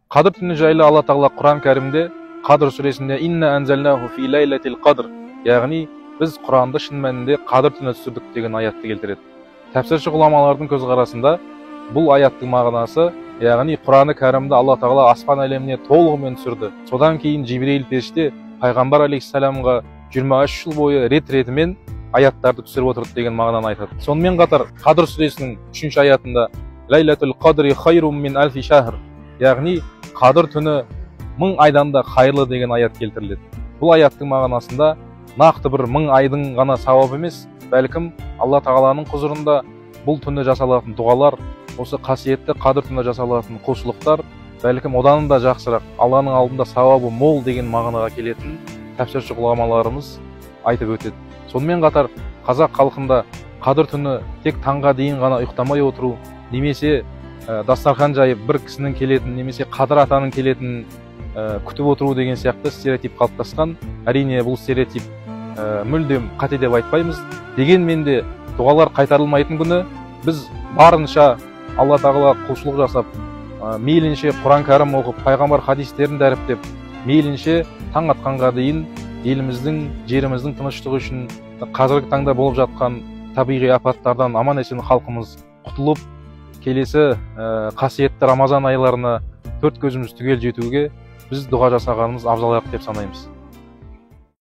Қадір түні жайлы Алла Тағала Құран Кәрімде Қадір сүресінде «Инна анзалнаху фи лайлатил қадр», яғни біз Құранды шын мәнінде Қадір түні түсірдік деген аятты келтіреді. Тәпсірші ғұламалардың көзқарасында бұл аяттың мағынасы, яғни Құраны Кәрімді Алла Тағала аспан әлеміне толығымен түсірді. Содан кейін Жибірейіл періште пайғамбар алейхиссаламға 23 жыл бойы рет-ретімен аяттарды түсіріп отырды деген мағынаны айтады. Сонымен қатар Қадір сүресінің 3-ші аятында «Лайлатул қадри хайрум мин альфи шахр», яғни Қадір түні 1000 айдан да қайырлы деген аят келтіріледі. Бұл аяттың мағынасында нақты бір 1000 айдың ғана сауабы емес, бәлкім Алла Тағаланың құзырында бұл түні жасалатын дұғалар, осы қасиетті Қадір түні жасалатын құлшылықтар бәлкім одан да жақсырақ, Алланың алдында сауабы мол деген мағынаға келетін тәпсірші ғұламаларымыз айтып өтеді. Сонымен қатар қазақ халқында Қадір түні тек таңға дейін ғана ұйықтамай отыру, немесе дастархан жайып бір кісінің келетін, немесе Қадір атаның келетінін күтіп отыру деген сияқты стереотип қалыптасқан. Әрине, бұл стереотип мүлдем қате деп айтпаймыз. Дегенмен де дұғалар қайтарылмайтын күні біз барынша Алла Тағала құлшылық жасап, мейлінше Құран Кәрім оқып, пайғамбар хадистерін дәріптеп, мейлінше таң атқанға дейін еліміздің, жеріміздің тыныштығы үшін қазіргі таңда болып жатқан табиғи апаттардан аман есен халқымыз құтылып, келесі қасиетті Рамазан айларына төрт көзіміз түгел жетуге біз дұға жасағанымыз абзалырақ деп санаймыз.